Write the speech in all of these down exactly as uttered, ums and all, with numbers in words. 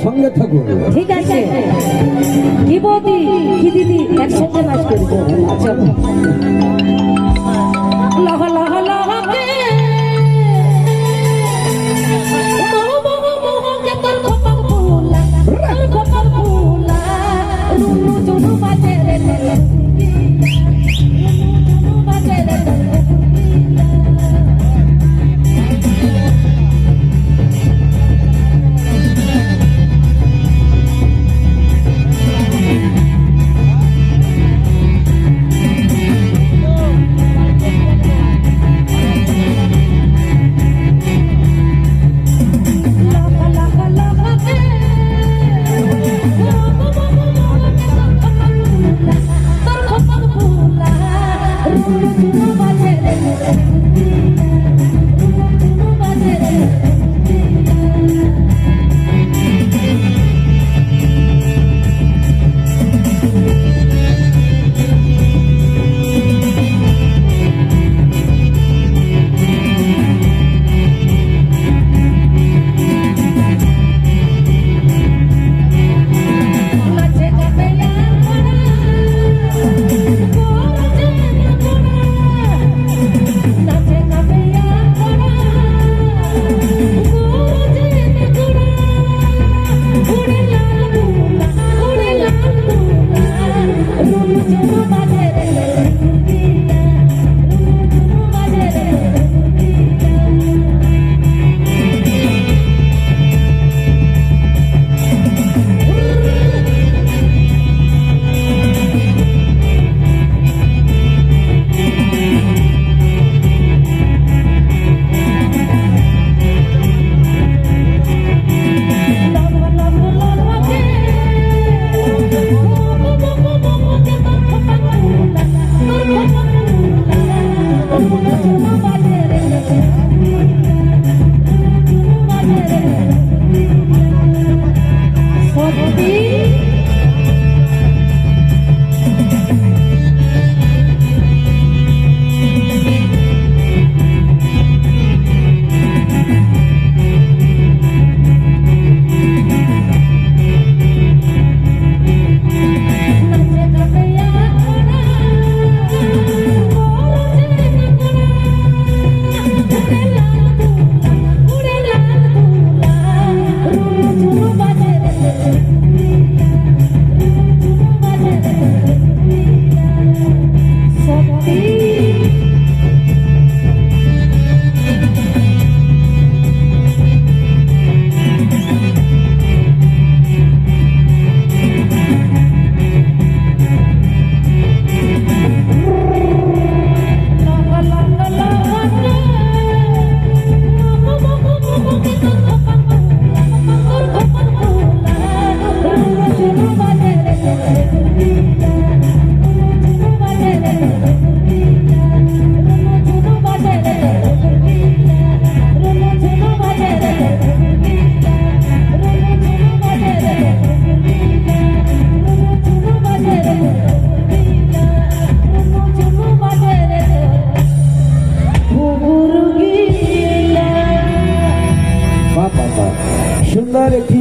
সঙ্গে থাকুন। ঠিক আছে, কি বৌদি, কি দিদি, একসঙ্গে নাচ করবো। আচ্ছা। লহ লহ লহ কে, মোহ মোহ মোহ কে তোর খোপার ফুলা, তোর খোপার ফুলা, রুনু ঝুনু বাজে রে তোর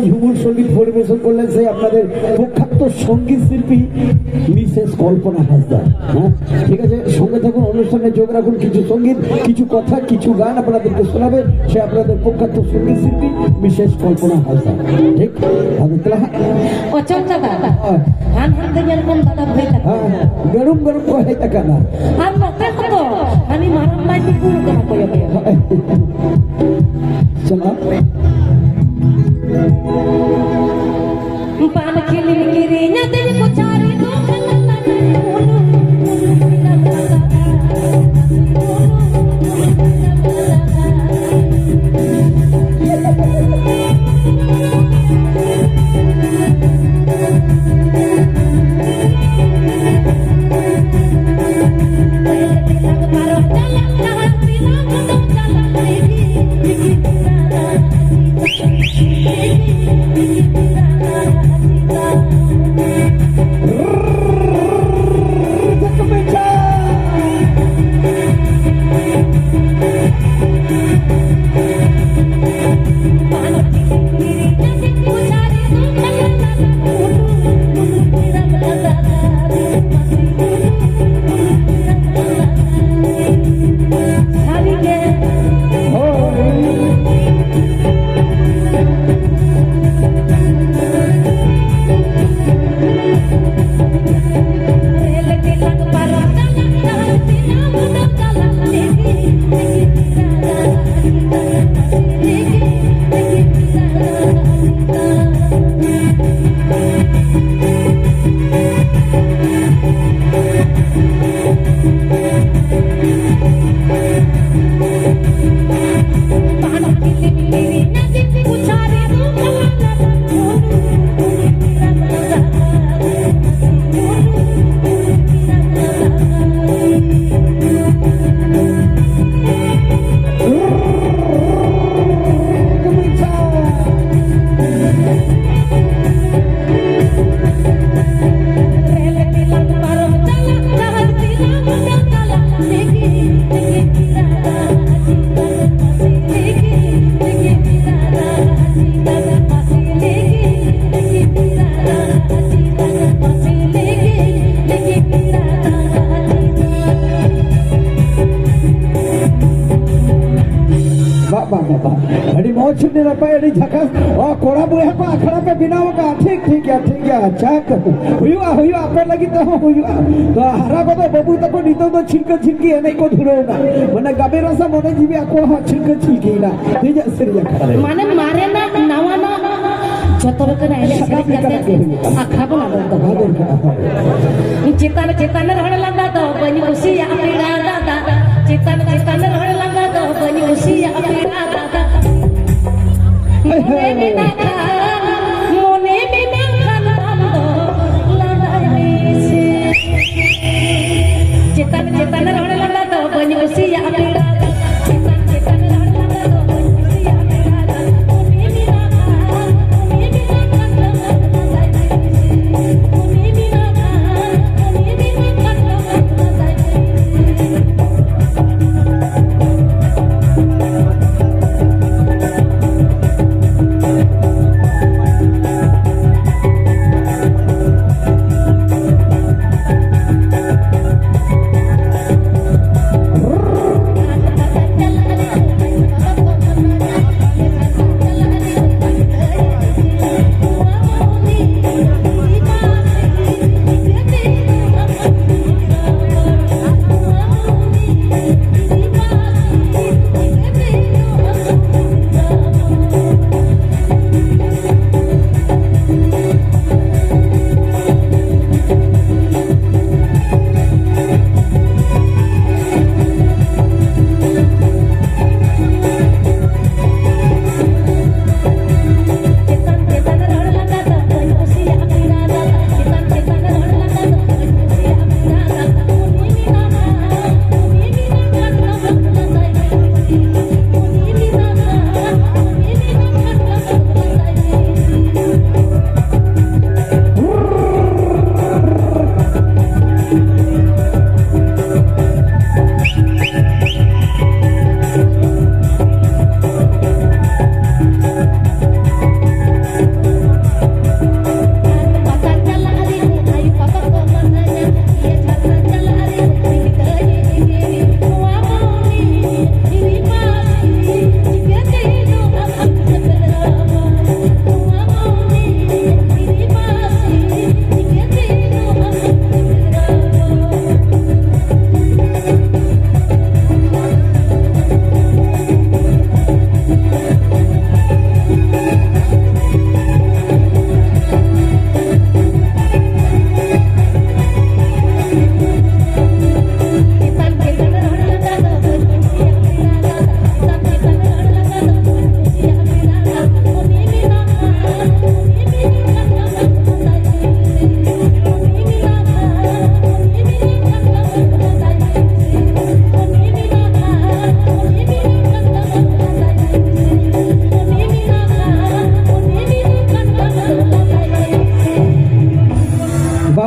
ঝুমুর সঙ্গীত পরিবেশন করলেন সেই আপনাদের প্রখ্যাত সঙ্গীত শিল্পী মিসেস কল্পনা হাসদা। হ্যাঁ, ঠিক আছে, সঙ্গে থাকুন, অনুষ্ঠানে যোগ রাখুন। কিছু সঙ্গীত, কিছু কথা, কিছু গান আপনাদেরকে শোনাবে সে আপনাদের প্রখ্যাত সঙ্গীত শিল্পী মিসেস কল্পনা হাসদা। ঠিক? ᱟᱫᱚ ᱛᱟᱦᱞᱮ ᱦᱟᱸᱜ ᱚᱪᱚᱞ ᱫᱟᱫᱟ, ᱦᱮᱸ᱾ ᱦᱟᱱ ᱦᱟᱱᱛᱮ ᱧᱮᱞ ᱠᱚᱢ ᱫᱟᱫᱟ ᱵᱷᱟᱹᱭ ᱛᱟᱠᱚ᱾ ᱦᱮᱸ, ᱜᱟᱹᱲᱩᱢ ᱜᱟᱹᱲᱩᱢ ᱠᱚ ᱦᱮᱡ ᱟᱠᱟᱱᱟ᱾ ᱟᱨ ᱱᱚᱛᱮ ᱠᱚᱫᱚ ᱦᱟᱹᱱᱤ ᱢᱟᱨᱟᱝ ᱢᱟᱹᱭ ᱛᱤᱸᱜᱩ ᱟᱠᱟᱱᱟ ᱠᱚᱭᱚᱜ ᱠᱚᱭᱚᱜ᱾ ᱪᱟᱞᱟᱜ᱾ ᱯᱟᱱ ᱠᱷᱤᱞᱤ ᱠᱤᱨᱤᱧ ᱟᱹᱫᱤᱧ ᱠᱚᱪᱟᱨᱤ ᱫᱚ᱾ ᱟᱹᱰᱤ ᱱᱟᱯᱟᱭ, ᱟᱹᱰᱤ ᱡᱷᱟᱠᱟᱥ᱾ ᱚ, ᱠᱚᱲᱟ ᱵᱚᱭᱦᱟ ᱠᱚ ᱟᱠᱷᱲᱟ ᱯᱮ ᱵᱮᱱᱟᱣ ᱟᱠᱟᱫᱼᱟ᱾ ᱴᱷᱤᱠ, ᱴᱷᱤᱠ ᱜᱮᱭᱟ, ᱴᱷᱤᱠ ᱜᱮᱭᱟ᱾ ᱟᱪᱪᱷᱟ, ᱦᱩᱭᱩᱜᱼᱟ, ᱦᱩᱭᱩᱜᱼᱟ, ᱟᱯᱮ ᱞᱟᱹᱜᱤᱫ ᱛᱮᱦᱚᱸ ᱦᱩᱭᱩᱜᱼᱟ᱾ ᱛᱚ, ᱦᱟᱨᱟ ᱠᱚᱫᱚ ᱵᱟᱹᱵᱩ ᱛᱟᱠᱚ ᱱᱤᱛᱚᱜ ᱫᱚ ᱪᱷᱤᱞᱠᱟᱹ ᱪᱷᱤᱞᱠᱤ ᱮᱱᱮᱡ ᱠᱚ ᱫᱷᱩᱨᱟᱹᱣ ᱮᱱᱟ᱾ ᱢᱟᱱᱮ, ᱜᱟᱵᱮ ᱨᱟᱥᱟ ᱢᱚᱱᱮ ᱡᱤᱣᱤ ᱟᱠᱚᱣᱟᱜ ᱦᱚᱸ ᱪᱷᱤᱞᱠᱟᱹ ᱪᱷᱤᱞᱠᱤ ᱮᱱᱟ᱾ ᱴᱷᱤᱠ ᱜᱮᱭᱟ, ᱥᱟᱹᱨᱤ ᱟᱠᱷᱲᱟ ᱨᱮ᱾ ᱢᱟᱱᱮ, ᱢᱟᱨᱮᱱᱟᱜ, ᱱᱟᱣᱟᱱᱟᱜ ᱡᱚᱛᱚ ᱞᱮᱠᱟᱱᱟᱜ ᱮᱱᱮᱡ ᱥᱟᱱᱟᱢ ᱥᱮᱨᱮᱧ ᱞᱮᱠᱟᱱᱟᱜ ᱠᱟᱛᱮ ᱜᱮ ᱦᱩᱭᱩᱜᱼᱟ᱾ ᱟᱠᱷᱲᱟ ᱵᱚᱱ ᱟᱫᱚᱨ ᱫᱚᱦᱚᱭᱟ᱾ ᱟᱫᱚᱨ ᱠᱟᱜᱼᱟ, ᱦᱳᱭ᱾ ᱪᱮᱛᱟᱱ ᱪᱮᱛᱟᱱ ᱨᱚᱲ ᱞᱟᱸᱫᱟ ᱫᱚ ᱵᱟᱹᱧ ᱠᱩᱥᱤᱭᱟᱜ ᱯᱮᱲᱟ ᱫᱟᱫᱟ᱾ ᱪᱮᱛᱟᱱ ᱪᱮᱛᱟᱱ ᱨᱚᱲ ᱞᱟᱸᱫᱟ ᱫᱚ ᱵᱟᱹᱧ ᱠᱩᱥᱤᱭᱟᱜ ᱯᱮᱲᱟ ᱫᱟᱫᱟ᱾ ᱢᱚᱱᱮ ᱢᱮᱱᱟᱜ ᱠᱷᱟᱱ, ᱢᱚᱱᱮ ᱢᱮᱱᱟᱜ ᱠᱷᱟᱱ ᱵᱟᱝ ᱫᱚ ᱞᱟᱸᱫᱟᱭ ᱢᱮᱥᱮ᱾ ᱪᱮᱛᱟᱱ ᱪᱮᱛᱟᱱ ᱨᱚᱲ ᱞᱟᱸᱫᱟ ᱫᱚ ᱵᱟᱹᱧ ᱠᱩᱥᱤᱭᱟᱜ ᱯᱮᱲᱟ ᱫᱟᱫᱟ᱾ ᱪᱮᱛᱟᱱ ᱪᱮᱛᱟᱱ ᱨᱚᱲ ᱞᱟᱸᱫᱟ ᱫᱚ ᱵᱟᱹᱧ ᱠᱩᱥᱤᱭᱟᱜ ᱯᱮᱲᱟ ᱫᱟᱫᱟ᱾ ᱢᱚᱱᱮ ᱢᱮᱱᱟᱜ ᱠᱷᱟᱱ, ᱢᱚᱱᱮ ᱢᱮᱱᱟᱜ ᱠᱷᱟᱱ ᱵᱟᱝ ᱫᱚ ᱞᱟᱸᱫᱟᱭ ᱢᱮᱥᱮ᱾ ᱢᱚᱱᱮ ᱢᱮᱱᱟᱜ ᱠᱷᱟᱱ, ᱢᱚᱱᱮ ᱢᱮᱱᱟᱜ ᱠᱷᱟᱱ ᱵᱟᱝ ᱫᱚ ᱞᱟᱸᱫᱟᱭ ᱢᱮᱥᱮ᱾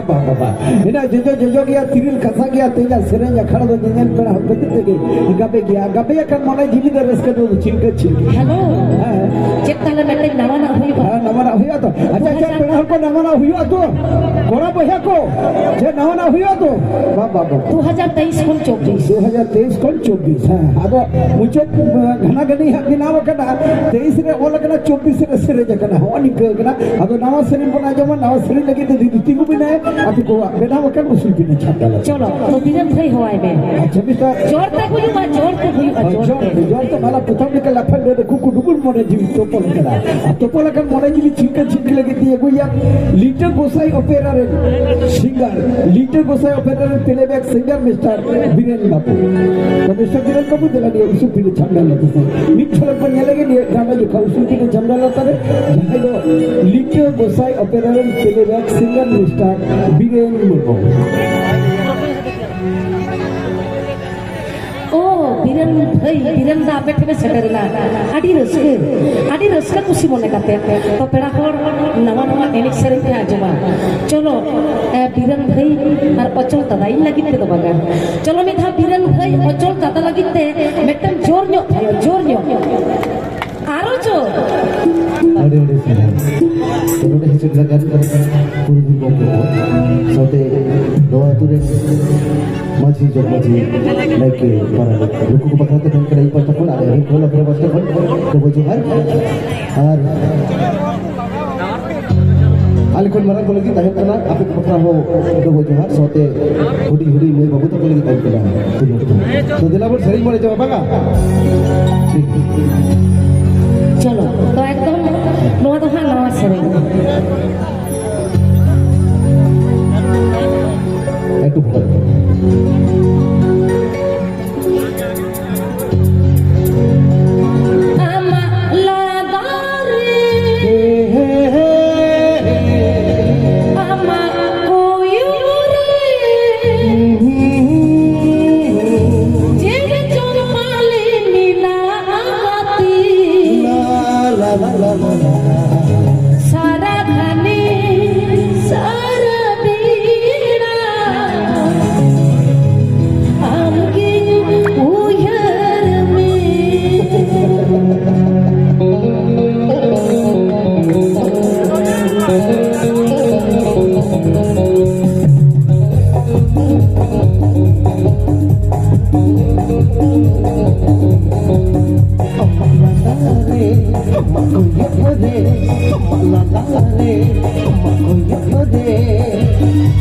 ᱵᱟᱵᱟ, ᱮᱱᱟ ᱡᱚᱡᱚ ᱡᱚᱡᱚ ᱜᱮᱭᱟ, ᱛᱤᱨᱤᱞ ᱠᱟᱥᱟ ᱜᱮᱭᱟ, ᱛᱮᱡᱟ ᱥᱮᱨᱮᱧ ᱟᱠᱷᱲᱟ ᱫᱚ ᱧᱮᱧᱮᱞ ᱯᱮᱲᱟ ᱦᱚᱲ ᱠᱷᱟᱹᱛᱤᱨ ᱛᱮᱜᱮ ᱜᱟᱵᱮ ᱜᱮᱭᱟ᱾ ᱜᱟᱵᱮ ᱟᱠᱟᱱ ᱢᱚᱱᱮ ᱡᱤᱣᱤ ᱫᱚ ᱨᱟᱹᱥᱠᱟᱹ ᱫᱚ ᱪᱷᱤᱞᱠᱟᱹ ᱪᱷᱤᱞᱠᱟᱹ᱾ ᱦᱮᱞᱳ᱾ ᱦᱮᱸ᱾ ᱪᱮᱫ ᱛᱟᱦᱞᱮ ᱢᱤᱫᱴᱮᱡ ᱱᱟᱣᱟᱱᱟᱜ ᱦᱩᱭᱩᱜᱼᱟ? ᱦᱮᱸ, ᱱᱟᱣᱟᱱᱟᱜ ᱦᱩᱭᱩᱜᱼᱟ ᱛᱚ᱾ ᱟᱪᱪᱷᱟ, ᱟᱪᱪᱷᱟ, ᱫᱩ ᱦᱟᱡᱟᱨ ᱯᱮᱲᱟ ᱦᱚᱲ ᱠᱚ, ᱱᱟᱣᱟᱱᱟᱜ ᱦᱩᱭᱩᱜᱼᱟ ᱛᱚ᱾ ᱠᱚᱲᱟ ᱵᱚᱭᱦᱟ ᱠᱚ, ᱡᱮ ᱱᱟᱣᱟᱱᱟᱜ ᱦᱩᱭᱩᱜᱼᱟ ᱛᱚ᱾ ᱵᱟ, ᱵᱟ, ᱵᱟ᱾ ᱫᱩ ᱦᱟᱡᱟᱨ ᱛᱮᱭᱤᱥ ᱠᱷᱚᱱ ᱪᱚᱵᱵᱤᱥ᱾ ᱫᱩ ᱦᱟᱡᱟᱨ ᱛᱮᱭᱤᱥ ᱠᱷᱚᱱ ᱪᱚᱵᱵᱤᱥ, ᱦᱮᱸ᱾ ᱟᱫᱚ ᱢᱩᱪᱟᱹᱫ, ᱟᱸ, ᱜᱷᱟᱱᱟ ᱜᱷᱟᱹᱱᱤ ᱦᱟᱸᱜ ᱵᱮᱱᱟᱣ ᱟᱠᱟᱱᱟ᱾ ᱛᱮᱭᱤᱥ ᱨᱮ ᱚᱞ ᱟᱠᱟᱱᱟ, ᱪᱚᱵᱵᱤᱥ ᱨᱮ ᱥᱮᱨᱮᱧ ᱟᱠᱟᱱᱟ᱾ ᱦᱚᱸᱜᱼᱚ ᱱᱤᱝᱠᱟᱹ ᱟᱠᱟᱱᱟ᱾ ᱟᱫᱚ ᱱᱟᱣᱟ ᱥᱮᱨᱮᱧ ᱵᱚᱱ ᱟᱸᱡᱚᱢᱟ, ᱱᱟᱣᱟ ᱥᱮᱨᱮᱧ ᱞᱟᱹᱜᱤᱫ ᱛᱮ ᱫᱤᱫᱤ ᱛᱤᱸᱜᱩ ᱢᱮᱱᱟᱭ, ᱟᱯᱮ ᱠᱚᱣᱟᱜ ᱵᱮᱱᱟᱣ ᱟᱠᱟᱱ ᱩᱥᱩᱞ ᱯᱤᱴᱷᱟᱹ ᱪᱷᱟᱛᱟ ᱞᱟᱛᱟᱨ᱾ ᱪᱚᱞᱚ, ᱛᱚ ᱫᱤᱱᱟᱹᱢ ᱵᱷᱟᱹᱭ ᱦᱚᱦᱚᱣᱟᱭ ᱢᱮ᱾ ᱟᱪᱪᱷᱟ, ᱢᱤᱥᱴᱟᱨ᱾ ᱡᱳᱨ ᱛᱮ ᱦᱩᱭᱩᱜᱼᱟ, ᱡᱳᱨ ᱛᱮ᱾ ᱡᱳᱨ ᱛᱮ, ᱡᱳᱨ ᱛᱮ, ᱢᱟᱞᱟ ᱯᱨᱚᱛᱷᱚᱢ ᱞᱮᱠᱟ ᱞᱟᱯᱷᱟᱝ ᱰᱟᱹᱨ ᱨᱮ ᱠᱩᱠᱩ ᱰᱩᱵᱩᱞ ᱢᱚᱱᱮ ᱡᱤᱣᱤ ᱛᱚᱯᱚᱞ ᱠᱟᱱᱟ᱾ ᱟᱨ ᱛᱚᱯᱚᱞ ᱟᱠᱟᱱ ᱢᱚᱱᱮ ᱡᱤᱣᱤ ᱪᱷᱤᱞᱠᱟᱹ ᱪᱷᱤᱞᱠᱟᱹ ᱞᱟᱹᱜᱤᱫ ᱛᱮ ᱟᱹᱜᱩᱭᱟ ᱞᱤᱴᱟᱹ ᱜᱚᱸᱥᱟᱭ ᱚᱯᱮᱨᱟ ᱨᱮᱱ ᱥᱤᱝᱜᱟᱨ, ᱞᱤᱴᱟᱹ ᱜᱚᱸᱥᱟᱭ ᱚᱯᱮᱨᱟ ᱨᱮᱱ ᱯᱞᱮᱵᱮᱠ ᱥᱤᱝᱜᱟᱨ ᱢᱤᱥᱴᱟᱨ ᱵᱤᱨᱮᱱ ᱵᱟᱹᱵᱩ᱾ ᱛᱚ ᱢᱤᱥᱴᱟᱨ ᱵᱤᱨᱮᱱ ᱵᱟᱹᱵᱩ, ᱫᱮᱞᱟ ᱱᱤᱭᱟᱹ ᱩᱥᱩᱞ ᱯᱤᱴᱷᱟᱹ ᱪᱷᱟᱢᱰᱟ ᱞᱟᱛᱟᱨ ᱥᱮᱫ᱾ ᱢᱤᱫ ᱪᱷᱚᱞᱚᱠ ᱵᱚᱱ ᱧᱮᱞ ᱞᱮᱜᱮ ᱱᱤᱭᱟᱹ ᱜᱟᱱ ᱡᱚᱠᱷᱟ ᱩᱥᱩᱞ ᱯᱤᱴᱷᱟᱹ ᱪᱷᱟᱢᱰᱟ ᱞᱟᱛᱟᱨ ᱨᱮ, ᱡᱟᱦᱟᱸᱭ ᱫᱚ ᱞᱤᱴᱟᱹ ᱜᱚᱸᱥᱟᱭ ᱚᱯᱮᱨᱟ ᱨᱮᱱ ᱯᱞᱮᱵᱮᱠ ᱥᱤᱝᱜᱟᱨ ᱢᱤᱥᱴᱟᱨ ᱵᱤᱨᱮᱱ ᱢᱩᱨᱢᱩ᱾ ᱳ, ᱵᱤᱨᱮᱱ ᱵᱷᱟᱹᱭ, ᱵᱤᱨᱮᱱ ᱫᱟ ᱟᱯᱮ ᱴᱷᱮᱱᱮ ᱥᱮᱴᱮᱨᱮᱱᱟ᱾ ᱟᱹᱰᱤ ᱨᱟᱹᱥᱠᱟᱹ, ᱟᱹᱰᱤ ᱨᱟᱹᱥᱠᱟᱹ ᱠᱩᱥᱤ ᱢᱚᱱᱮ ᱠᱟᱛᱮ᱾ ᱛᱚ ᱯᱮᱲᱟ ᱦᱚᱲ, ᱱᱟᱣᱟ ᱱᱟᱣᱟ ᱮᱱᱮᱡ ᱥᱮᱨᱮᱧ ᱯᱮ ᱟᱸᱡᱚᱢᱟ᱾ ᱪᱚᱞᱚ, ᱮ, ᱵᱤᱨᱮᱱ ᱵᱷᱟᱹᱭ ᱟᱨ ᱚᱪᱚᱞ ᱫᱟᱫᱟ, ᱤᱧ ᱞᱟᱹᱜᱤᱫ ᱛᱮᱫᱚ ᱵᱟᱝᱟ᱾ ᱪᱚᱞᱚ ᱢᱤᱫ ᱫᱷᱟᱣ ᱵᱤᱨᱮᱱ ᱵᱷᱟᱹᱭ ᱚᱪᱚᱞ ᱫᱟᱫᱟ ᱞᱟᱹᱜᱤᱫ ᱛᱮ ᱢᱤᱫᱴᱟᱝ ᱡᱳᱨ ᱧᱚᱜ ᱛᱷᱟᱭᱚ, ᱡᱳᱨ ᱧᱚᱜ᱾ ᱟᱨᱚ ᱡᱳᱨ᱾ ᱟᱹᱰᱤ ᱟᱹᱰᱤ ᱥᱟᱨᱦᱟᱣ᱾ ᱛᱚ ᱱᱚᱰᱮ ᱦᱤᱡᱩᱜ ᱞᱟᱹᱜᱤᱫ ᱯᱩᱨᱩᱫᱷᱩᱞ ᱜᱚᱢᱠᱮ ᱠᱚ, ᱥᱟᱶᱛᱮ ᱱᱚᱣᱟ ᱟᱹᱛᱩ ᱨᱮᱱ ᱢᱟᱹᱡᱷᱤ, ᱡᱚᱜᱽ ᱢᱟᱹᱡᱷᱤ, ᱱᱟᱭᱠᱮ, ᱯᱟᱨᱟᱱᱤᱠ, ᱱᱩᱠᱩ ᱠᱚ ᱵᱟᱠᱷᱨᱟ ᱛᱮ ᱢᱮᱱ ᱠᱟᱱᱟ ᱤᱧ ᱯᱟᱦᱴᱟ ᱠᱷᱚᱱ, ᱟᱞᱮ ᱨᱤᱱ ᱠᱚ ᱯᱟᱦᱴᱟ ᱠᱷᱚᱱ ᱰᱚᱵᱚ ᱡᱚᱦᱟᱨ᱾ ᱟᱨ ᱟᱞᱮ ᱠᱷᱚᱱ ᱢᱟᱨᱟᱝ ᱠᱚ ᱞᱟᱹᱜᱤᱫ ᱛᱟᱦᱮᱱ ᱠᱟᱱᱟ, ᱟᱯᱮ ᱠᱚ ᱵᱟᱠᱷᱨᱟ ᱦᱚᱸ ᱰᱚᱵᱚ ᱡᱚᱦᱟᱨ, ᱥᱟᱶᱛᱮ ᱦᱩᱰᱤᱧ ᱦᱩᱰᱤᱧ ᱢᱟᱹᱭ ᱵᱟᱹᱵᱩ ᱛᱟᱠᱚ ᱞᱟᱹᱜᱤᱫ ᱛᱟᱦᱮᱱ ᱠᱟᱱᱟ ᱫᱩᱞᱟᱹᱲ ᱫᱚ᱾ ᱛᱚ ᱫᱮᱞᱟ ᱵᱚᱱ ᱥᱮᱨᱮᱧ ᱵᱚᱱ ᱟᱸᱡᱚᱢᱟ, ᱵᱟᱝᱟ? ᱴᱷᱤᱠ, ᱴᱷᱤᱠ, ᱴᱷᱤᱠ᱾ ᱪᱚᱞᱚ, ᱛᱚ ᱮᱠᱫᱚᱢ ᱱᱚᱣᱟ ᱫᱚ ᱦᱟᱸᱜ ᱱᱟᱣᱟ ᱥᱮᱨᱮᱧ᱾ ᱮᱠᱴᱩ ᱵᱷᱚᱨ᱾ ᱟᱢᱟᱜ ᱞᱟᱫᱟ ᱨᱮ, ᱟᱢᱟᱜ ᱠᱚᱭᱚᱜ ᱨᱮ, ᱪᱮᱫ ᱪᱚᱝ ᱯᱟᱞᱮ ᱢᱮᱱᱟᱜᱼᱟ ᱜᱟᱛᱮ᱾ ᱥᱟᱨᱟ ᱜᱷᱟᱱᱮ ᱥᱟᱨᱟ ᱫᱤᱱ ᱞᱟᱞᱟᱨᱮ ᱟᱢᱟᱜ ᱠᱚᱭᱚᱜ ᱨᱮ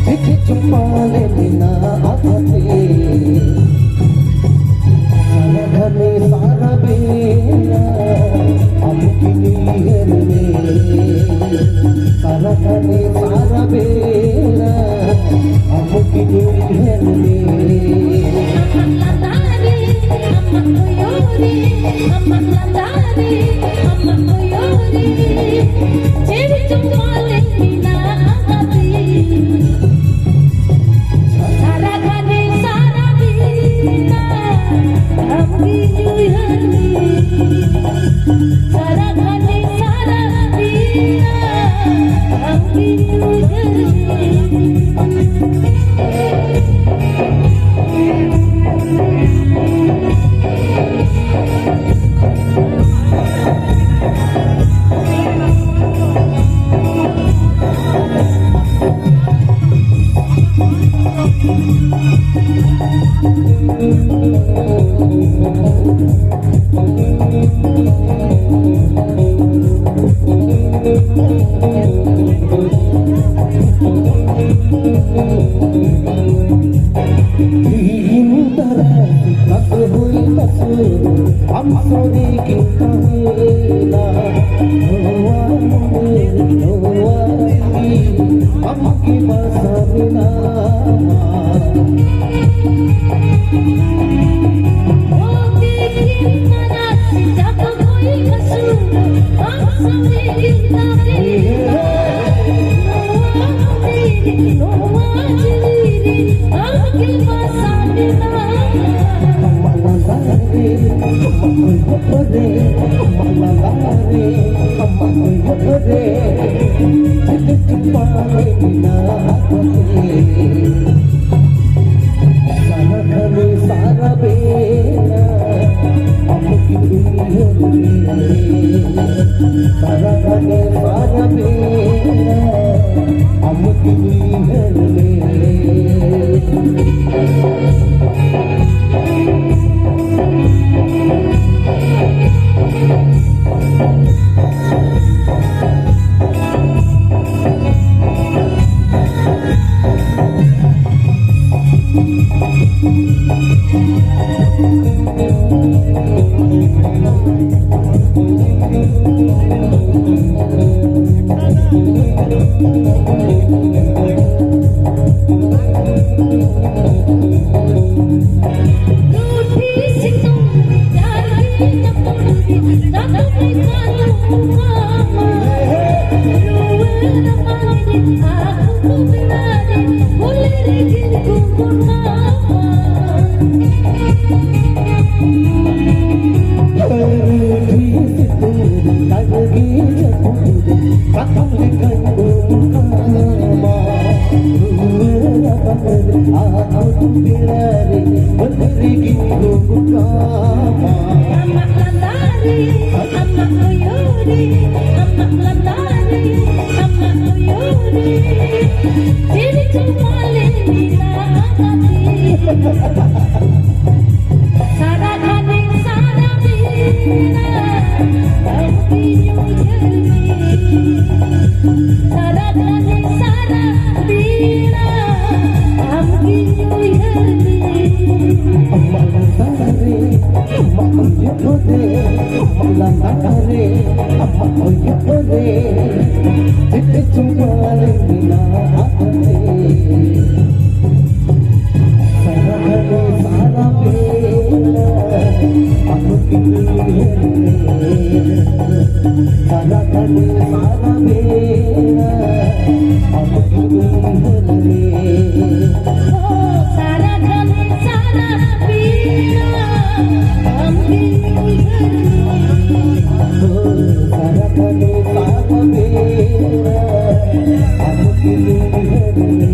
ᱪᱤᱴᱷᱤ ᱪᱩᱯᱟᱞᱮ ᱢᱮᱱᱟᱜ ᱟᱠᱟᱫᱮ᱾ ᱥᱟᱨᱟ ᱜᱷᱟᱱᱮ ᱥᱟᱨᱟ ᱵᱮᱲᱟ ᱟᱢ ᱜᱮ ᱩᱭᱦᱟᱹᱨ ᱢᱮ᱾ ᱥᱟᱨᱟ ᱜᱷᱟᱱᱮ ᱥᱟᱨᱟ ᱵᱮᱲᱟ ᱟᱢ ᱜᱮ ᱩᱭᱦᱟᱹᱨ ᱢᱮ᱾ ᱟᱢᱟᱜ ᱞᱟᱸᱫᱟ ᱨᱮ, ᱟᱢᱟᱜ ᱠᱚᱭᱚᱜ ᱨᱮ, ᱟᱢᱟᱜ ᱞᱟᱸᱫᱟ ᱨᱮ, ᱟᱢᱟᱜ ᱠᱚᱭᱚᱜ ᱨᱮ, ᱪᱮᱫ ᱪᱚᱝ ᱯᱟᱞᱮᱱ ᱢᱮᱱᱟᱜ ᱟᱠᱟᱫᱤᱧ᱾ ᱥᱟᱨᱟ ᱜᱷᱟᱱᱮ ᱥᱟᱨᱟ ᱵᱮᱲᱟ ᱟᱢ ᱜᱤᱧ ᱩᱭᱦᱟᱹᱨ ᱢᱮ᱾ ᱥᱟᱨᱟ ᱜᱷᱟᱱᱮ ᱥᱟᱨᱟ ᱵᱮᱲᱟ ᱟᱢ ᱜᱤᱧ ᱩᱭᱦᱟᱹᱨ ᱢᱮ᱾ ᱫᱤᱱ ᱛᱟᱨᱟ ᱟᱹᱛᱩ ᱦᱩᱭ ᱟᱹᱥᱩᱞ, ᱟᱢ ᱥᱟᱹᱨᱤ ᱜᱮ ᱛᱟᱦᱮᱱᱟ᱾ ᱱᱚᱣᱟ ᱢᱚᱱᱮ, ᱱᱚᱣᱟ ᱡᱤᱣᱤ, ᱟᱢ ᱜᱮ ᱵᱟᱥᱟ ᱢᱮᱱᱟᱢᱟ᱾ ᱥᱟᱨᱟ ᱜᱷᱟᱱᱮ ᱥᱟᱨᱟ ᱵᱮᱲᱟ ᱟᱢ ᱜᱮ ᱩᱭᱦᱟᱹᱨ ᱢᱮ᱾ ᱥᱟᱨᱟ ᱜᱷᱟᱱᱮ ᱥᱟᱨᱟ ᱵᱮᱲᱟ ᱟᱢ ᱜᱮ ᱩᱭᱦᱟᱹᱨ ᱢᱮ᱾ ᱟᱢᱟᱜ ᱞᱟᱸᱫᱟ ᱨᱮ, ᱟᱢᱟᱜ ᱠᱚᱭᱚᱜ ᱨᱮ, ᱟᱢᱟᱜ ᱞᱟᱸᱫᱟ ᱨᱮ, ᱟᱢᱟᱜ ᱠᱚᱭᱚᱜ ᱨᱮ, ᱪᱮᱫ ᱪᱚᱝ ᱯᱟᱞᱮ ᱢᱮᱱᱟᱜ ᱟᱠᱟᱫᱮ᱾ ᱥᱟᱨᱟ ᱜᱷᱟᱱᱮ ᱥᱟᱨᱟ ᱵᱮᱲᱟ ᱟᱢ ᱜᱮᱧ ᱩᱭᱦᱟᱹᱨ ᱢᱮ᱾ ᱥᱟᱨᱟ ᱜᱷᱟᱱᱮ ᱥᱟᱨᱟ ᱵᱮᱲᱟ ᱟᱢ ᱜᱮᱧ ᱩᱭᱦᱟᱹᱨ ᱢᱮ᱾ ᱟᱢᱟᱜ ᱞᱟᱸᱫᱟ ᱨᱮ, ᱟᱢᱟᱜ ᱠᱚᱭᱚᱜ ᱨᱮ, ᱟᱢᱟᱜ ᱞᱟᱸᱫᱟ ᱨᱮ, ᱟᱢᱟᱜ ᱠᱚᱭᱚᱜ ᱨᱮ, ᱪᱮᱫ ᱪᱚᱝ ᱯᱟᱞᱮ ᱢᱮᱱᱟᱜ ᱟᱠᱟᱫᱮ᱾ ᱥᱟᱨᱟ ᱜᱷᱟᱱᱮ ᱥᱟᱨᱟ ᱵᱮᱲᱟ ᱟᱢ ᱜᱮᱧ ᱩᱭᱦᱟᱹᱨ ᱢᱮ᱾ ᱥᱟᱨᱟ ᱜᱷᱟᱱᱮ ᱥᱟᱨᱟ ᱵᱮᱲᱟ ᱟᱢ ᱜᱮᱧ ᱩᱭᱦᱟᱹᱨ ᱢᱮ᱾ ᱚ, ᱥᱟᱨᱟ ᱜᱷᱟᱱᱮ ᱥᱟᱨᱟ ᱵᱮᱲᱟ ᱟᱢ ᱜᱮᱧ ᱩᱭᱦᱟᱹᱨ ᱢᱮ᱾ ᱚ, ᱥᱟᱨᱟ ᱜᱷᱟᱱᱮ ᱥᱟᱨᱟ ᱵᱮᱲᱟ ᱟᱢ ᱜᱮᱧ ᱩᱭᱦᱟᱹᱨ ᱢᱮ᱾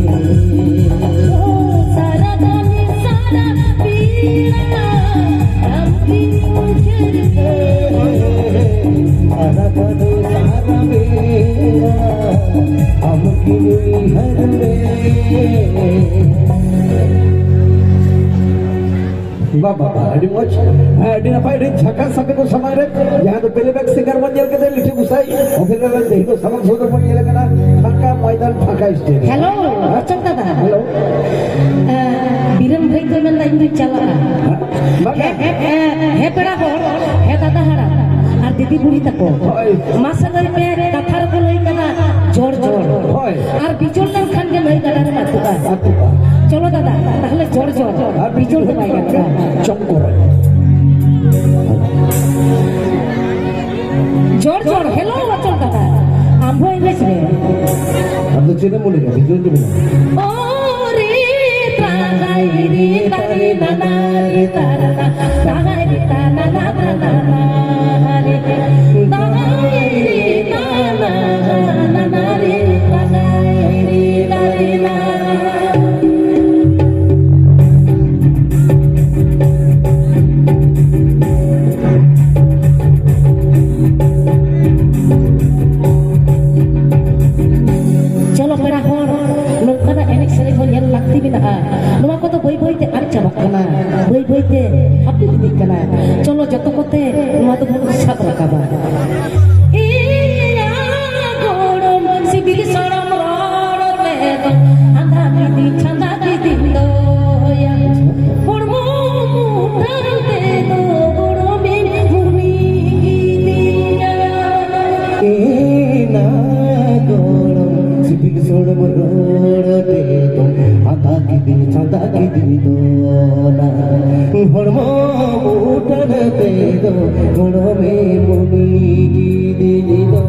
ᱚ, ᱥᱟᱨᱟ ᱜᱷᱟᱱᱮ ᱥᱟᱨᱟ ᱵᱮᱲᱟ ᱟᱢ ᱜᱮᱧ ᱩᱭᱦᱟᱹᱨ ᱢᱮ᱾ ᱥᱟᱨᱟ ᱜᱷᱟᱱᱮ ᱥᱟᱨᱟ ᱵᱮᱲᱟ ᱟᱢ ᱜᱮᱧ ᱩᱭᱦᱟᱹᱨ ᱢᱮ᱾ ᱵᱟ, ᱵᱟ, ᱵᱟ, ᱟᱹᱰᱤ ᱢᱚᱡᱽ᱾ ᱦᱮᱸ, ᱟᱹᱰᱤ ᱱᱟᱯᱟᱭ, ᱟᱹᱰᱤ ᱡᱷᱟᱠᱟᱥ ᱟᱯᱮ ᱠᱚ ᱥᱟᱢᱟᱝ ᱨᱮ, ᱡᱟᱦᱟᱸ ᱫᱚ playback singer ᱵᱚᱱ ᱧᱮᱞ ᱠᱮᱫᱟ, ᱞᱤᱴᱷᱤ ᱜᱩᱥᱟᱭ, ᱚᱵᱷᱤᱱᱚᱭ ᱨᱮ ᱛᱮᱦᱮᱧ ᱫᱚ ᱥᱟᱢᱟᱝ ᱥᱚᱫᱚᱨ ᱵᱚᱱ ᱧᱮᱞ ᱠᱟᱱᱟ, ᱯᱷᱟᱸᱠᱟ ᱢᱚᱭᱫᱟᱱ, ᱯᱷᱟᱸᱠᱟ stage᱾ ᱦᱮᱞᱳ, ᱦᱮᱸ? ᱚᱪᱚᱞ ᱫᱟᱫᱟ᱾ ᱦᱮᱞᱳ᱾ ᱮᱸ, ᱵᱤᱨᱮᱱ ᱵᱷᱟᱹᱭ ᱠᱚ ᱢᱮᱱᱫᱟ, ᱤᱧ ᱫᱚᱧ ᱪᱟᱞᱟᱜᱼᱟ᱾ ᱦᱮᱸ? ᱵᱟᱝᱟ᱾ ᱦᱮᱸ, ᱦᱮᱸ, ᱦᱮᱸ, ᱦᱮᱸ, ᱯᱮᱲᱟ ᱦᱚᱲ, ᱦᱮᱸ, ᱫᱟᱫᱟ ᱦᱟᱲᱟᱢ ᱟᱨ ᱫᱤᱫᱤ ᱵᱩᱲᱦᱤ ᱛᱟᱠᱚ᱾ ᱦᱳᱭ᱾ ᱢᱟᱥᱮ ᱞᱟᱹᱭ ᱯᱮ, ᱠᱟᱛᱷᱟ ᱨᱮᱠᱚ ᱞᱟᱹᱭ ᱠᱟᱫᱟ, ᱡᱚᱲ ᱡᱚᱲ᱾ ᱟᱨ ᱵᱤᱡᱚᱲ ᱞᱮᱱᱠᱷᱟᱱ ᱜᱮ ᱱᱟᱹᱭ ᱜᱟᱰᱟ ᱨᱮᱢ ᱟᱹᱛᱩᱜᱼᱟ᱾ ᱟᱹᱛᱩᱜᱼᱟ᱾ ᱪᱚᱞᱚ ᱫᱟᱫᱟ, ᱛᱟᱦᱞᱮ ᱡᱚᱲ ᱡᱚᱲ, ᱟᱨ ᱵᱤᱡᱚᱲ ᱫᱚ ᱵᱟᱭ ᱜᱟᱱᱚᱜᱼᱟ᱾ ᱪᱚᱢᱠᱚᱨ᱾ ᱡᱚᱲ ᱡᱚᱲ, hello ᱚᱪᱚᱞ ᱫᱟᱫᱟ, ᱟᱢ ᱦᱚᱸ ᱮᱱᱮᱡ ᱢᱮ᱾ ᱟᱢ ᱫᱚ ᱪᱮᱫ ᱮᱢ ᱢᱚᱱᱮᱭᱟ? ᱵᱤᱡᱚᱲ ᱜᱮ ᱢᱮᱱᱟᱜᱼᱟ᱾ ᱳ ᱨᱮ ᱛᱨᱟᱦᱟᱭ ᱨᱮ ᱛᱟᱨᱮ ᱱᱟᱱᱟ ᱨᱮ ᱛᱟᱨᱟ ᱱᱟ, ᱛᱨᱟᱦᱟᱭ ᱨᱮ ᱛᱟ ᱱᱟᱱᱟ ᱛᱨᱟ ᱱᱟᱱᱟ ᱨᱮ, ᱛᱨᱟᱦᱟᱭ ᱨᱮ ᱛᱟ ᱱᱟᱱᱟ ᱱᱟᱱᱟ ᱨᱮ ᱛᱨᱟᱦᱟᱭ ᱨᱮ ᱛᱟᱨᱮ ᱱᱟ᱾ ᱪᱚᱞᱚ ᱯᱮᱲᱟ ᱦᱚᱲ, ᱱᱚᱝᱠᱟᱱᱟᱜ ᱮᱱᱮᱡ ᱥᱮᱨᱮᱧ ᱦᱚᱸ ᱧᱮᱞ ᱞᱟᱹᱠᱛᱤ ᱢᱮᱱᱟᱜᱼᱟ᱾ ᱱᱚᱣᱟ ᱠᱚᱫᱚ ᱵᱟᱹᱭ ᱵᱟᱹᱭ ᱛᱮ ᱟᱫ ᱪᱟᱵᱟᱜ ᱠᱟᱱᱟ, ᱵᱟᱹᱭ ᱵᱟᱹᱭ ᱛᱮ ᱦᱟᱹᱯᱤᱫ ᱤᱫᱤᱜ ᱠᱟᱱᱟ᱾ ᱪᱚᱞᱚ ᱡᱚᱛᱚ ᱠᱚᱛᱮ ᱱᱚᱣᱟ ᱫᱚᱵᱚᱱ ᱥᱟᱵ ᱨᱟᱠᱟᱵᱟ᱾ ᱮᱭᱟ ᱜᱚᱲᱚᱢ ᱥᱤᱵᱤᱞ ᱥᱚᱲᱚᱢ ᱨᱚᱲ ᱛᱮᱫᱚ ᱟᱸᱫᱷᱟ ᱜᱤᱫᱤ ᱪᱷᱟᱸᱫᱟ ᱜᱤᱫᱤᱧ ᱫᱚᱭᱟ᱾ ᱦᱚᱲᱢᱚ ᱢᱩᱴᱷᱟᱹᱱ ᱛᱮᱫᱚ ᱜᱚᱲᱚᱢᱤᱧ ᱩᱨᱢᱤ ᱠᱤᱫᱤᱧᱟ᱾ ᱮᱱᱟ ᱜᱚᱲᱚᱢ ᱥᱤᱵᱤᱞ ᱥᱚᱲᱚᱢ ᱨᱚᱲ ᱛᱮᱫᱚ ᱟᱸᱫᱷᱟ ᱜᱤᱫᱤ ᱪᱷᱟᱸᱫᱟ ᱜᱤᱫᱤ ᱫᱚᱱᱟ᱾ ᱦᱚᱲᱢᱚ ᱢᱩᱴᱷᱟᱹᱱ ᱛᱮᱫᱚ ᱜᱚᱲᱚᱢᱮ ᱩᱨᱢᱤ ᱠᱤᱫᱤᱧ ᱫᱚ᱾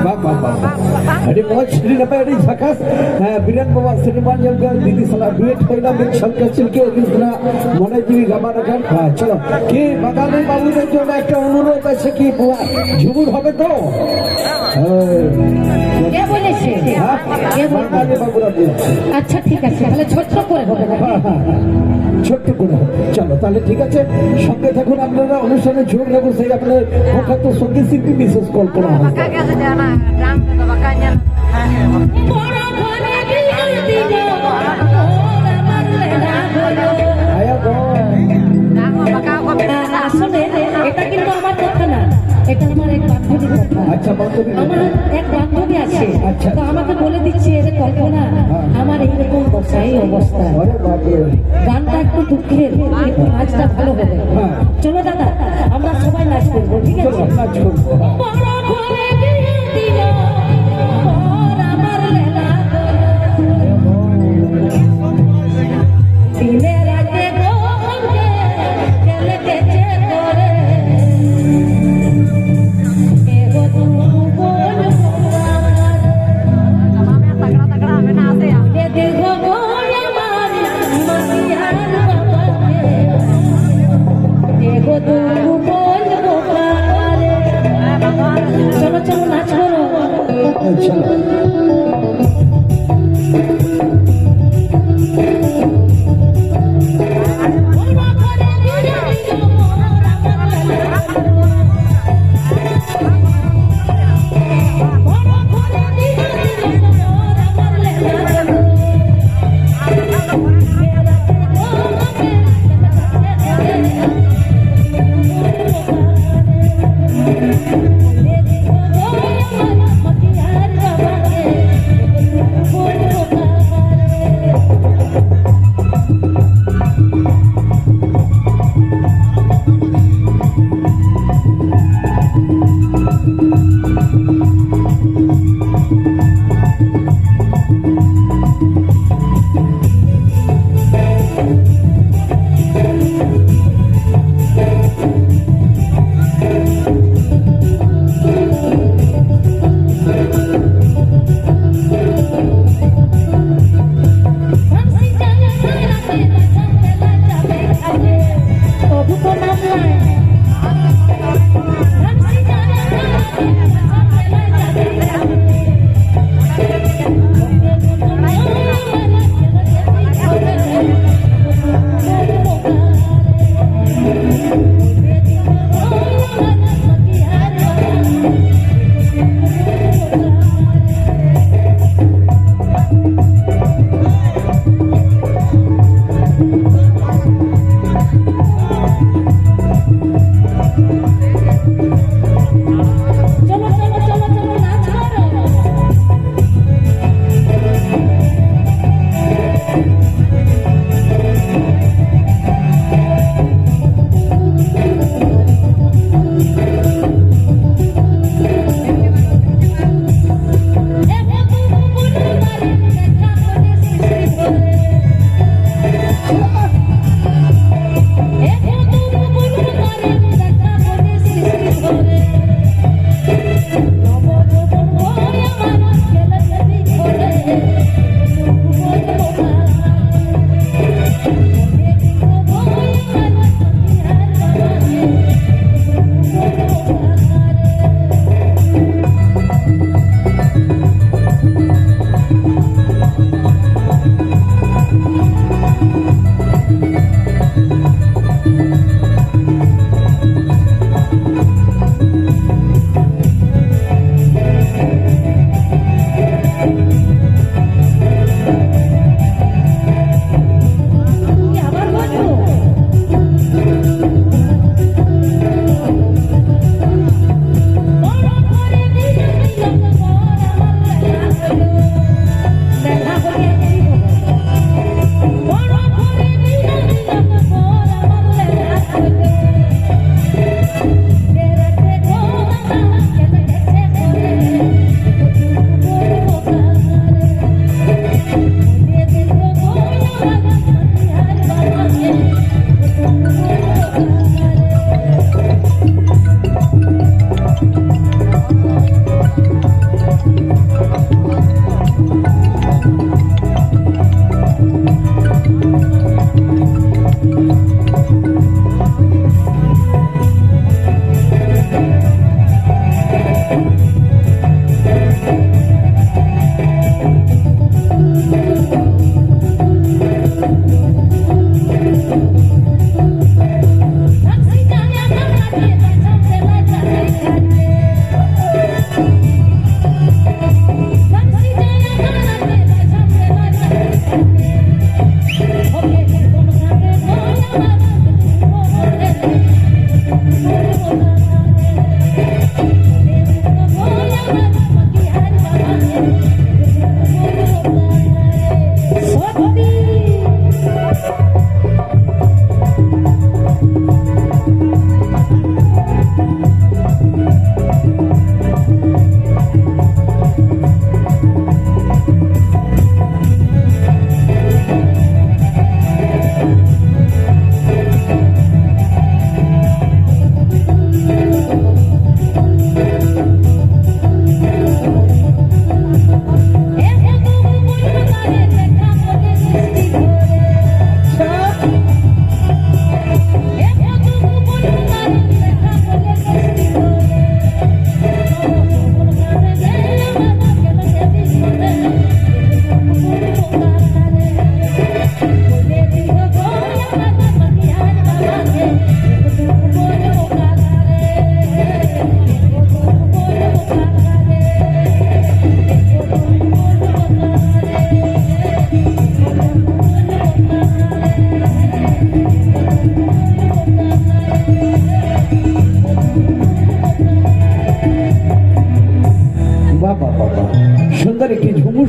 ᱵᱟᱝ, ᱵᱟᱝ, ᱵᱟᱝ, ᱵᱟᱝ᱾ ᱟᱹᱰᱤ ᱢᱚᱡᱽ, ᱟᱹᱰᱤ ᱱᱟᱯᱟᱭ, ᱟᱹᱰᱤ ᱡᱷᱟᱠᱟᱥ᱾ ᱦᱮᱸ, ᱵᱤᱨᱮᱱ ᱵᱟᱵᱟ ᱥᱤᱱᱮᱢᱟ ᱧᱮᱞ ᱜᱮ ᱫᱤᱫᱤ ᱥᱟᱞᱟᱜ ᱰᱩᱭᱮᱴ ᱦᱩᱭᱱᱟ, ᱢᱤᱫ ᱪᱷᱚᱞᱠᱟ ᱪᱷᱤᱞᱠᱟᱹ ᱟᱹᱰᱤ ᱥᱟᱞᱟᱜ ᱢᱚᱱᱮ ᱡᱤᱣᱤ ᱜᱟᱵᱟᱱ ᱟᱠᱟᱱ᱾ ᱦᱮᱸ, ᱪᱚᱞᱚ, ᱠᱤ ᱵᱟᱝᱜᱟᱞᱤ ᱵᱟᱹᱵᱩ ᱨᱮᱱ ᱡᱚᱱ ᱮᱠᱴᱟ ᱚᱱᱩᱨᱳᱫᱷ ᱟᱪᱪᱷᱟ ᱠᱤ ᱵᱚᱣᱟ ᱡᱷᱩᱢᱩᱨ ᱦᱚᱵᱮ ᱛᱚ? ᱦᱳᱭ᱾ কে বলেছে? হ্যাঁ? কে বলেছে? বাঙালি বাবুরা বলছে। আচ্ছা, ঠিক আছে, তাহলে ছোট্ট করে হবে না? হ্যাঁ, হ্যাঁ, হ্যাঁ। ছোট্ট করে হবে। চলো, তাহলে ঠিক আছে, সঙ্গে থাকুন আপনারা, অনুষ্ঠানে যোগ রাখুন সেই আপনার প্রখ্যাত সঙ্গীত শিল্পী মিসেস কল্পনা হাজরা। আচ্ছা, বান্ধবী। আমার এক বান্ধবী আছে, আচ্ছা। তো আমাকে বলে দিচ্ছে, "এরে কল্পনা, হ্যাঁ। আমার এইরকম দশাই অবস্থা।" আরে বাপরে। গানটা একটু দুঃখের, কিন্তু নাচটা ভালো হবে। হ্যাঁ। চলো দাদা, আমরা সবাই নাচ করবো, ঠিক আছে? চলো, নাচ করবো। বড় করে বিয়ে দিল, বর আমার লেলা করলো। দিনে রাতে গো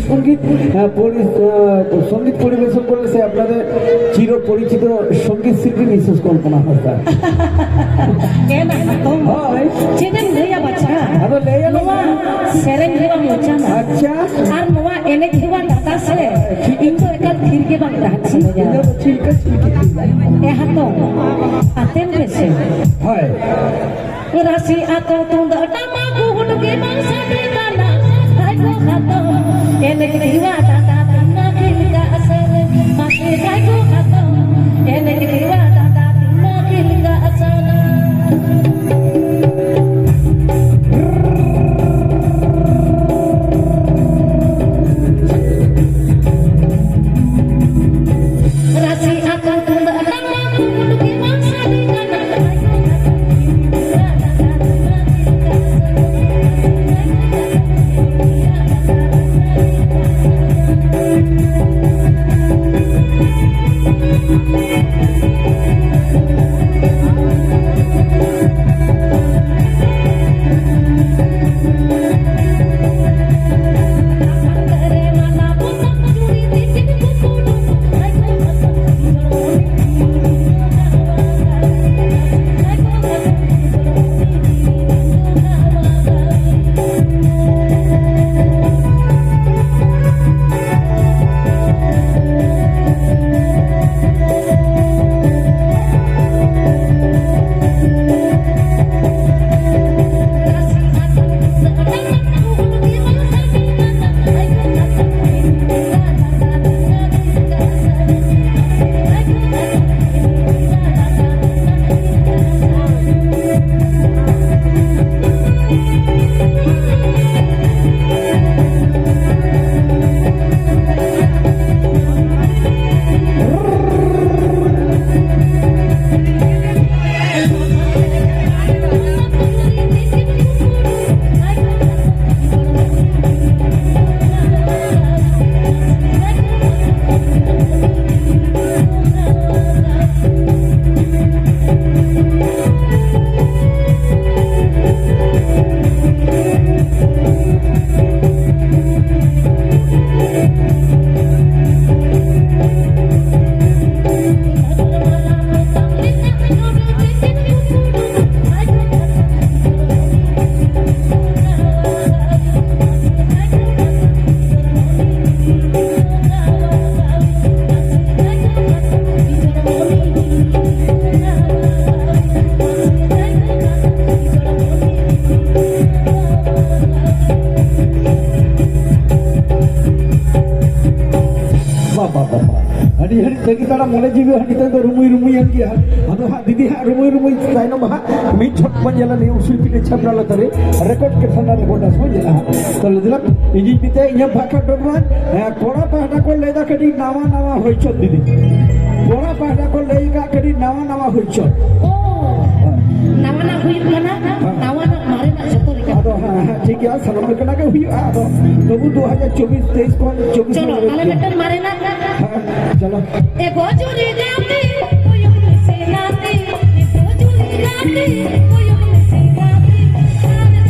সঙ্গীত, আহ, পরি-, আহ, সঙ্গীত পরিবেশন করলে সে আপনাদের চির পরিচিত সঙ্গীত শিল্পী মিসেস কল্পনা হাসদা। ᱮᱱ ᱦᱟᱛᱚᱢ, ᱦᱳᱭ᱾ ᱪᱮᱫ ᱮᱢ ᱞᱟᱹᱭᱟ ᱵᱟᱪᱷᱟ? ᱟᱫᱚ ᱞᱟᱹᱭ ᱟᱞᱮ ᱱᱚᱣᱟ ᱢᱮ᱾ ᱥᱮᱨᱮᱧ ᱦᱮᱣᱟ ᱢᱚᱪᱟ ᱱᱟ᱾ ᱟᱪᱪᱷᱟ᱾ ᱟᱨ ᱱᱚᱣᱟ ᱮᱱᱮᱡ ᱦᱮᱣᱟ ᱰᱟᱴᱟ ᱥᱮ, ᱤᱧ ᱫᱚ ᱮᱠᱟᱞ ᱛᱷᱤᱨ ᱜᱮ ᱵᱟᱝ ᱛᱟᱦᱮᱸ ᱥᱟᱱᱟᱧᱟ᱾ ᱤᱧ ᱫᱚ ᱪᱤᱞᱠᱟ ᱪᱤᱞᱠᱟ ᱪᱤᱞᱠᱟ᱾ ᱮ ᱦᱟᱛᱚᱢ, ᱟᱛᱮᱱ ᱯᱮᱥᱮ᱾ ᱦᱳᱭ᱾ ᱨᱟᱥᱤ ᱟᱛᱚ ᱛᱩᱢᱫᱟᱜ ᱴᱟᱢᱟᱠ ᱜᱩᱰᱩ ᱜᱮ ᱵᱟᱝ ᱥᱟᱰᱮ ᱠᱟᱱᱟ᱾ ᱦᱟᱭ ᱜᱚ ᱦᱟᱛᱚᱢ, ᱮᱱᱮᱡ ᱦᱮᱣᱟ ᱰᱟᱴᱟ ᱛᱤᱧ ᱢᱟ ᱠᱷᱤᱞ ᱠᱟᱜ ᱥᱟᱨ᱾ ᱢᱟᱥᱮ ᱦᱟᱭ ᱜᱚ ᱦᱟᱛᱚᱢ, ᱮᱱᱮᱡ ᱦᱮᱣᱟ ᱰᱟᱴᱟ ᱛᱤᱧ ᱢᱟ ᱠᱷᱤᱞ ᱠᱟᱜ ᱥᱟᱨ᱾ ᱛᱟᱹᱜᱤ ᱛᱟᱲᱟ ᱢᱚᱱᱮ ᱡᱤᱣᱤ ᱦᱟᱸᱜ ᱱᱤᱛᱚᱜ ᱫᱚ ᱨᱩᱢᱩᱭ ᱨᱩᱢᱩᱭ ᱮᱱ ᱜᱮᱭᱟ᱾ ᱟᱫᱚ ᱦᱟᱸᱜ ᱫᱤᱫᱤ ᱦᱟᱸᱜ ᱨᱩᱢᱩᱭ ᱨᱩᱢᱩᱭ ᱛᱟᱭᱱᱚᱢ ᱦᱟᱸᱜ ᱢᱤᱫ ᱪᱷᱚᱴ ᱵᱚᱱ ᱧᱮᱞᱟ ᱱᱤᱭᱟᱹ ᱩᱥᱩᱞ ᱯᱤᱴᱷᱟᱹ ᱪᱷᱟᱢᱰᱟ ᱞᱟᱛᱟᱨ ᱨᱮ ᱨᱮᱠᱚᱨᱰ ᱠᱮᱯᱥᱚᱱ ᱨᱮ ᱨᱮᱠᱚᱨᱰ ᱵᱚᱱ ᱧᱮᱞᱟ ᱦᱟᱸᱜ᱾ ᱛᱚ ᱞᱟᱹᱭ ᱫᱟᱞᱟᱝ ᱤᱧᱤᱧ ᱢᱮᱛᱟᱭᱟ ᱤᱧᱟᱹᱜ ᱵᱷᱟᱠᱟ ᱰᱚᱜᱽᱨᱟ᱾ ᱦᱮᱸ, ᱠᱚᱲᱟ ᱯᱟᱦᱴᱟ ᱠᱚ ᱞᱟᱹᱭ ᱫᱟ ᱠᱟᱹᱴᱤᱡ ᱱᱟᱣᱟ ᱱᱟᱣᱟ ᱦᱩᱭ ᱪᱚ ᱫᱤᱫᱤ᱾ ᱠᱚᱲᱟ ᱯᱟᱦᱴᱟ ᱠᱚ ᱞᱟᱹᱭ ᱠᱟᱜ ᱠᱟᱹᱴᱤᱡ ᱱᱟᱣᱟ ᱱᱟᱣᱟ ᱦᱩᱭ ᱪᱚ᱾ ᱚ, ᱱᱟᱣᱟ ᱱᱟᱜ ᱦᱩᱭᱩᱜ ᱠᱟᱱᱟ, ᱱᱟᱣᱟ ᱱᱟᱜ ᱢᱟᱨᱮ ᱱᱟᱜ ᱡᱚᱛᱚ ᱞᱮᱠᱟ᱾ ᱟᱫᱚ ᱦᱮᱸ, ᱦᱮᱸ, ᱴᱷᱤᱠ ᱜᱮᱭᱟ, ᱥᱟᱱᱟᱢ ᱞᱮᱠᱟᱱᱟᱜ ᱜᱮ ᱦᱩᱭᱩᱜᱼᱟ᱾ ᱟᱫᱚ ᱛᱚᱵᱩ ᱫᱩ ᱦᱟᱡᱟᱨ ᱪᱚᱵᱵᱤᱥ ᱛᱮᱭᱤᱥ ᱠᱷᱚᱱ ᱪᱚᱵᱵᱤᱥ ᱪᱚᱞᱚ, ᱛᱟᱦᱞᱮ ᱢᱤᱫᱴᱮᱱ ᱢᱟᱨᱮᱱᱟᱜ᱾ ᱦᱮᱸ, ᱪᱚᱞᱚ᱾ ᱮ ᱜᱚᱡᱩᱨᱤ ᱜᱟᱛᱮ, ᱠᱚᱭᱚᱜ ᱢᱮᱥᱮ ᱱᱟᱛᱮ, ᱮ ᱜᱚᱡᱩᱨᱤ ᱜᱟᱛᱮ, ᱠᱚᱭᱚᱜ ᱢᱮᱥᱮ ᱱᱟᱛᱮ᱾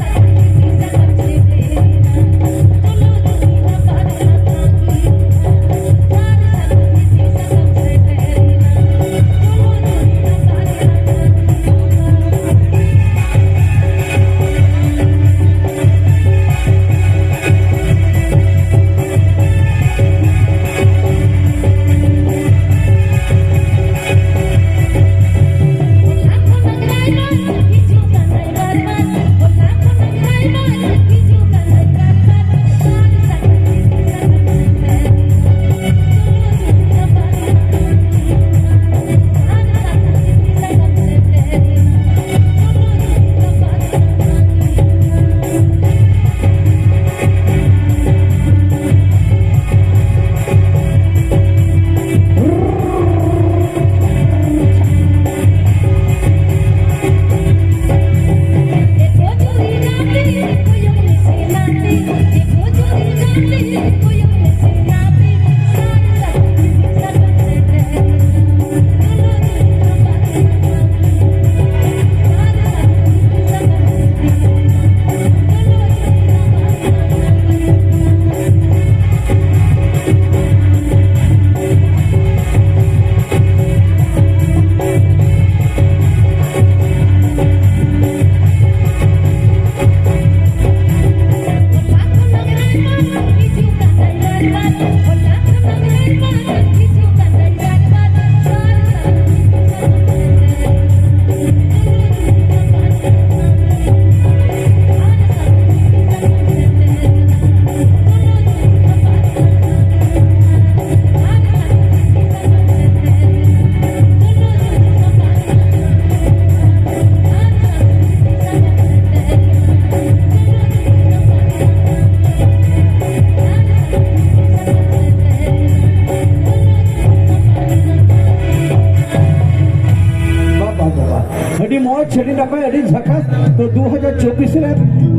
ᱢᱚᱡᱽ, ᱟᱹᱰᱤ ᱱᱟᱯᱟᱭ, ᱟᱹᱰᱤ ᱡᱷᱟᱠᱟᱥ᱾ ᱛᱚ, ᱫᱩ ᱦᱟᱡᱟᱨ ᱪᱚᱵᱵᱤᱥ ᱨᱮ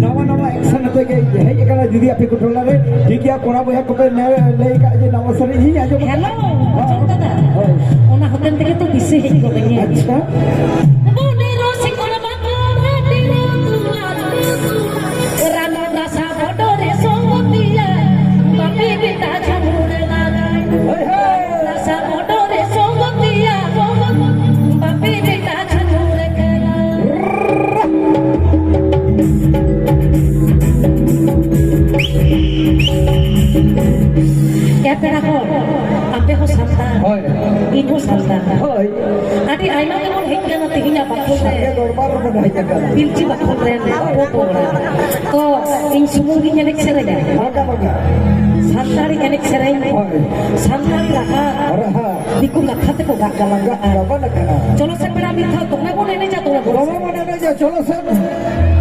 ᱱᱟᱣᱟ ᱱᱟᱣᱟ ᱮᱠᱥᱮᱱ ᱟᱛᱮ ᱜᱮ ᱦᱮᱡ ᱟᱠᱟᱱᱟ᱾ ᱡᱩᱫᱤ ᱟᱯᱮ ᱠᱚ ᱴᱚᱞᱟ ᱨᱮ ᱴᱷᱤᱠ ᱜᱮᱭᱟ, ᱠᱚᱲᱟ ᱵᱚᱭᱦᱟ ᱠᱚᱯᱮ ᱞᱟᱹᱭ ᱟᱠᱟᱫ ᱡᱮ ᱱᱟᱣᱟ ᱥᱮᱨᱮᱧ ᱤᱧ ᱟᱸᱡᱚᱢ ᱟᱠᱟᱫᱟ᱾ ᱦᱮᱞᱳ, ᱟᱸᱡᱚᱢ ᱠᱟᱫᱟ? ᱦᱳᱭ᱾ ᱚᱱᱟ ᱦᱚᱛᱮᱱ ᱛᱮᱜᱮ ᱛᱚ ᱫᱤᱥᱟᱹ ᱦᱮᱡ ᱜᱚᱫ ᱟᱹᱧᱟᱹ᱾ ᱟᱪᱪᱷᱟ᱾ ᱵᱚᱱᱮ ᱨᱚᱥ ᱠᱚᱲᱟ ᱵᱟᱠᱚ ᱨᱟᱹᱛᱤ ᱨᱚ ᱛᱩᱞᱟ, ᱨᱟᱱᱩ ᱨᱟᱥᱟ ᱵᱚᱰᱚ ᱨᱮ ᱥᱚᱸᱜᱚᱛᱤᱭᱟ, ᱵᱟᱯᱤ ᱵᱮᱴᱟ ᱡᱷᱩᱢᱩᱨ ᱞᱟᱜᱟᱭ᱾ ᱦᱳᱭ, ᱦᱳᱭ᱾ ᱨᱟᱥᱟ ᱵᱚᱰᱚ ᱨᱮ ᱥᱚᱸᱜᱚᱛᱤᱭᱟ, ᱵᱟᱯᱤ ᱵᱮᱴᱟ ᱡᱷᱩᱢᱩᱨ ᱠᱟᱱᱟ᱾ ᱮ ᱯᱮᱲᱟ ᱦᱚᱲ, ᱟᱯᱮ ᱦᱚᱸ ᱥᱟᱱᱛᱟᱲ, ᱦᱳᱭ᱾ ᱤᱧ ᱦᱚᱸ ᱥᱟᱱᱛᱟᱲ᱾ ᱦᱳᱭ᱾ ᱟᱹᱰᱤ ᱟᱭᱢᱟ ᱜᱮᱵᱚᱱ ᱦᱮᱡ ᱠᱟᱱᱟ ᱛᱮᱦᱮᱧᱟᱜ ᱵᱟᱠᱷᱳᱞ ᱨᱮ᱾ ᱥᱟᱸᱜᱮ ᱫᱚᱨᱵᱟᱨ ᱨᱮᱵᱚᱱ ᱦᱮᱡ ᱟᱠᱟᱱᱟ᱾ ᱯᱤᱞᱪᱩ ᱵᱟᱠᱷᱳᱞ ᱨᱮᱱ ᱟᱵᱚ ᱠᱚᱲᱟ᱾ ᱛᱚ, ᱤᱧ ᱥᱩᱢᱩᱝ ᱜᱤᱧ ᱮᱱᱮᱡ ᱥᱮᱨᱮᱧᱟ? ᱵᱟᱝᱟ, ᱵᱟᱝᱟ᱾ ᱥᱟᱱᱛᱟᱲᱤ ᱮᱱᱮᱡ ᱥᱮᱨᱮᱧ, ᱦᱳᱭ᱾ ᱥᱟᱱᱛᱟᱲᱤ ᱨᱟᱦᱟ, ᱨᱟᱦᱟ᱾ ᱫᱤᱠᱩ ᱠᱟᱛᱷᱟ ᱛᱮᱠᱚ ᱜᱟᱜ ᱜᱟᱞᱟᱝ ᱜᱟᱜ ᱠᱟᱜᱼᱟ᱾ ᱜᱟᱵᱟᱱ ᱟᱠᱟᱜᱼᱟ᱾ ᱪᱚᱞᱚ ᱥᱮ ᱯᱮᱲᱟ, ᱢᱤᱫ ᱫᱷᱟᱣ ᱫᱚᱢᱮ ᱵᱚᱱ ᱮᱱᱮᱡᱟ, ᱫᱚᱢᱮ ᱵᱚᱱ ᱫᱚᱢᱮ ᱵᱚᱱ ᱮᱱᱮᱡᱟ, ᱪᱚᱞᱚ ᱥᱮ᱾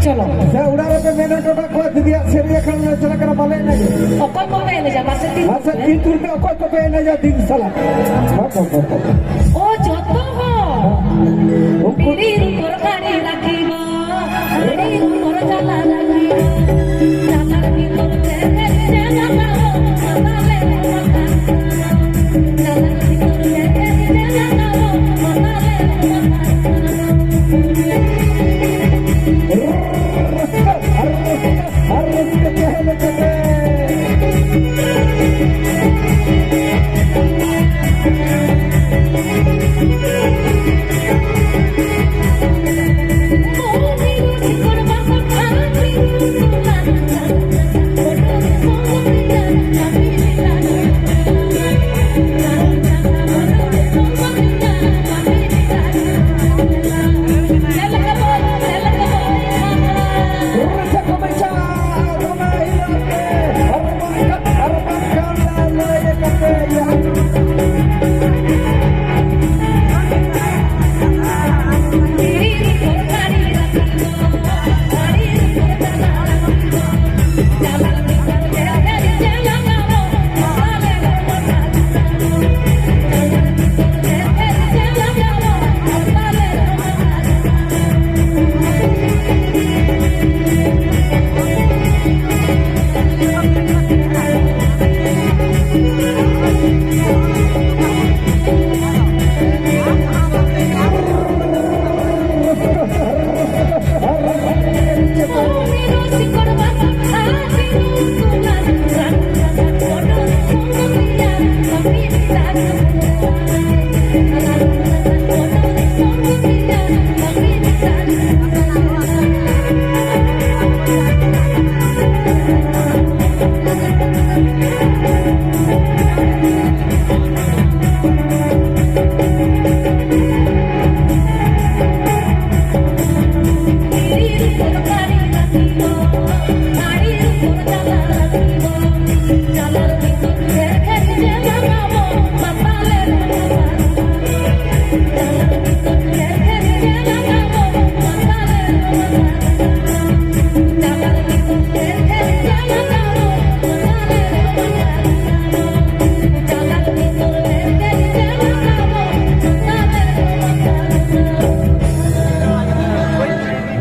ᱪᱚᱞᱚ᱾ ᱥᱮ ᱚᱲᱟᱜ ᱨᱮᱯᱮ ᱢᱮᱱ ᱦᱚᱴᱚ ᱠᱟᱜ ᱠᱚᱣᱟ, ᱫᱤᱫᱤᱭᱟᱜ ᱥᱮᱨᱮᱧ ᱟᱠᱷᱲᱟ ᱞᱮ ᱪᱟᱞᱟᱜ ᱠᱟᱱᱟ, ᱵᱟᱞᱮ ᱮᱱᱮᱡᱟ᱾ ᱢᱟᱥᱮ ᱛᱤᱸᱜᱩ ᱢᱟᱥᱮ ᱯᱮ᱾ ᱛᱤᱸᱜᱩ ᱯᱮ, ᱚᱠᱚᱭ ᱠᱚᱯᱮ ᱮᱱᱮᱡᱟ ᱫᱤᱱ ᱥᱟᱞᱟᱜ? ᱵᱟᱝ, ᱵᱟᱝ, ᱵᱟᱝ, ᱵᱟᱝ᱾ ᱳ, ᱡᱚᱛᱚ ᱦᱚᱲ᱾ ᱩᱱᱠᱩ ᱵᱤᱲᱤ ᱨᱩ ᱛᱚᱨᱠᱟᱨᱤ ᱨᱟᱠᱷᱤᱵᱟ, ᱵᱤᱲᱤ ᱨᱩ ᱛᱚᱨ ᱪᱟᱞᱟ ᱨᱟᱠᱷᱤᱵᱟ, ᱪᱟᱞᱟ ᱨᱟᱠᱷᱤᱵᱟ, ᱪᱟᱞᱟ ᱨᱟᱠᱷᱤᱵᱟ᱾ ᱟᱨ ᱨᱟᱹᱥᱠᱟᱹ, ᱟᱨ ᱨᱟᱹᱥᱠᱟᱹ, ᱟᱨ ᱨᱟᱹᱥᱠᱟᱹ ᱛᱟᱦᱮᱸ ᱞᱮᱠᱟᱛᱮ᱾